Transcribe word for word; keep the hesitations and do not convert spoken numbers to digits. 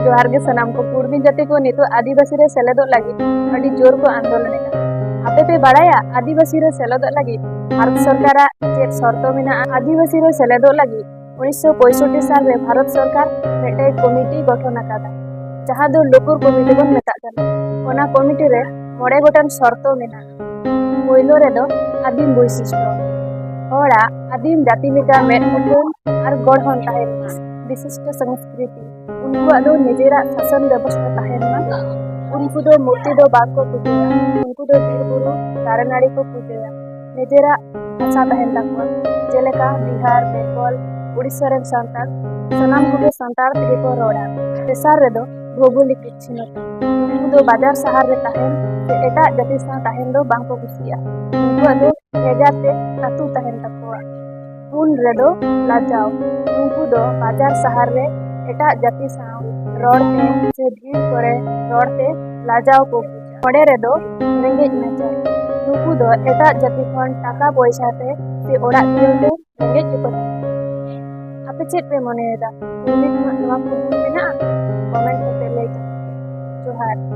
ᱡᱚᱦᱟᱨ ᱜᱮ ᱥᱟᱱᱟᱢ ᱠᱚ᱾ ᱠᱩᱲᱢᱤ ᱡᱟᱹᱛᱤ ᱠᱚ ᱱᱤᱛᱚᱜ ᱟᱹᱫᱤᱵᱟᱹᱥᱤ ᱨᱮ ᱥᱮᱞᱮᱫᱚᱜ ᱞᱟᱹᱜᱤᱫ ᱟᱹᱰᱤ ᱡᱳᱨ ᱠᱚ ᱟᱱᱫᱳᱞᱚᱱ ᱮᱫᱟ᱾ ᱟᱯᱮ ᱯᱮ ᱵᱟᱲᱟᱭᱟ ᱟᱹᱫᱤᱵᱟᱹᱥᱤ ᱨᱮ ᱥᱮᱞᱮᱫᱚᱜ ᱞᱟᱹᱜᱤᱫ ᱵᱷᱟᱨᱚᱛ ᱥᱚᱨᱠᱟᱨᱟᱜ ᱪᱮᱫ ᱥᱚᱨᱛᱚ ᱢᱮᱱᱟᱜᱼᱟ? ᱟᱹᱫᱤᱵᱟᱹᱥᱤ ᱨᱮ ᱥᱮᱞᱮᱫᱚᱜ ᱞᱟᱹᱜᱤᱫ ᱩᱱᱤᱥᱥᱚ ᱯᱚᱸᱭᱥᱚᱴᱴᱤ ᱥᱟᱞ ᱨᱮ ᱵᱷᱟᱨᱚᱛ ᱥᱚᱨᱠᱟᱨ ᱢᱤᱫᱴᱮᱱ ᱠᱚᱢᱤᱴᱤ ᱜᱚᱴᱷᱚᱱ ᱟᱠᱟᱫᱟ, ᱡᱟᱦᱟᱸ ᱫᱚ ᱞᱩᱯᱩᱨ ᱠᱚᱢᱤᱴᱤ ᱵᱚᱱ ᱢᱮᱛᱟᱜ ᱠᱟᱱᱟ᱾ ᱚᱱᱟ ᱠᱚᱢᱤᱴᱤ ᱨᱮ ᱢᱚᱬᱮ ᱜᱚᱴᱟᱝ ᱥᱚᱨᱛᱚ ᱢᱮᱱᱟᱜᱼᱟ᱾ ᱯᱳᱭᱞᱳ ᱨᱮᱫᱚ ᱟᱹᱫᱤᱢ ᱵᱳᱭᱥᱤᱥᱴᱚ᱾ ᱦᱚᱲᱟᱜ ᱟᱹᱫᱤᱢ ᱡᱟᱹᱛᱤ ᱞᱮᱠᱟ ᱢᱮᱫ ᱩᱯᱨᱩᱢ ᱟᱨ ᱜᱚᱲᱦᱚᱱ ᱛᱟᱦᱮᱱ ᱢᱟ᱾ ᱵᱤᱥᱤᱥᱴᱚ ᱥᱚᱝᱥᱠᱨᱤᱛᱤ᱾ ᱩᱱᱠᱩᱣᱟᱜ ᱫᱚ ᱱᱤᱡᱮᱨᱟᱜ ᱥᱟᱥᱚᱱ ᱵᱮᱵᱚᱥᱛᱷᱟ ᱛᱟᱦᱮᱱ ᱢᱟ᱾ ᱩᱱᱠᱩ ᱫᱚ ᱢᱩᱨᱛᱤ ᱫᱚ ᱵᱟᱝ ᱠᱚ ᱯᱩᱡᱟᱹᱭᱟ᱾ ᱩᱱᱠᱩ ᱫᱚ ᱵᱤᱨ ᱵᱩᱨᱩ, ᱫᱟᱨᱮ ᱱᱟᱹᱲᱤ ᱠᱚ ᱯᱩᱡᱟᱹᱭᱟ᱾ ᱱᱤᱡᱮᱨᱟᱜ ᱵᱷᱟᱥᱟ ᱛᱟᱦᱮᱱ ᱛᱟᱠᱚᱣᱟ, ᱡᱮᱞᱮᱠᱟ ᱵᱤᱦᱟᱨ, ᱵᱮᱝᱜᱚᱞ, ᱩᱲᱤᱥᱥᱟ ᱨᱮᱱ ᱥᱟᱱᱛᱟᱲ ᱥᱟᱱᱟᱢ ᱠᱚᱜᱮ ᱥᱟᱱᱛᱟᱲ ᱛᱮᱜᱮ ᱠᱚ ᱨᱚᱲᱟ᱾ ᱛᱮᱥᱟᱨ ᱨᱮᱫᱚ ᱵᱷᱳᱜᱳᱞᱤᱠ ᱵᱤᱪᱪᱷᱤᱱᱱᱚᱛᱟ᱾ ᱩᱱᱠᱩ ᱫᱚ ᱵᱟᱡᱟᱨ ᱥᱟᱦᱟᱨ ᱨᱮ ᱛᱟᱦᱮᱱ ᱥᱮ ᱮᱴᱟᱜ ᱡᱟᱹᱛᱤ ᱥᱟᱶ ᱛᱟᱦᱮᱱ ᱫᱚ ᱵᱟᱝ ᱠᱚ ᱠᱩᱥᱤᱭᱟᱜᱼᱟ᱾ ᱩᱱᱠᱩᱣᱟᱜ ᱫᱚ ᱵᱷᱮᱜᱟᱨ ᱛᱮ ᱟᱹᱛᱩ ᱛᱟᱦᱮᱱ ᱛᱟᱠᱚᱣᱟ᱾ ᱯᱩᱱ ᱨᱮᱫᱚ ᱞᱟᱡᱟᱣ᱾ ᱩᱱᱠᱩ ᱫᱚ ᱵᱟᱡᱟᱨ ᱥᱟᱦᱟᱨ ᱨᱮ ᱮᱴᱟᱜ ᱡᱟᱹᱛᱤ ᱥᱟᱶ ᱨᱚᱲ ᱛᱮ ᱥᱮ ᱵᱷᱤᱲ ᱠᱚᱨᱮ ᱨᱚᱲ ᱛᱮ ᱞᱟᱡᱟᱣ ᱠᱚ ᱵᱩᱡᱟ᱾ ᱢᱚᱬᱮ ᱨᱮᱫᱚ ᱨᱮᱸᱜᱮᱡ ᱱᱟᱪᱟᱨ᱾ ᱱᱩᱠᱩ ᱫᱚ ᱮᱴᱟᱜ ᱡᱟᱹᱛᱤ ᱠᱷᱚᱱ ᱴᱟᱠᱟ ᱯᱚᱭᱥᱟ ᱛᱮ ᱥᱮ ᱚᱲᱟᱜ ᱫᱩᱣᱟᱹᱨ ᱛᱮ ᱨᱮᱸᱜᱮᱡ ᱜᱮᱠᱚ ᱛᱟᱦᱮᱱᱟ᱾ ᱟᱯᱮ ᱪᱮᱫ ᱯᱮ ᱢᱚᱱᱮᱭᱮᱫᱟ? ᱠᱩᱲᱢᱤ ᱠᱷᱚᱱᱟᱜ ᱱᱚᱣᱟ ᱠᱚ ᱜᱩᱱ ᱢᱮᱱᱟᱜᱼᱟ? ᱠᱚᱢᱮᱱᱴ ᱠᱟᱛᱮ ᱞᱟᱹᱭ ᱛᱟᱵᱚᱱ ᱯᱮ᱾ ᱡᱚᱦᱟᱨ᱾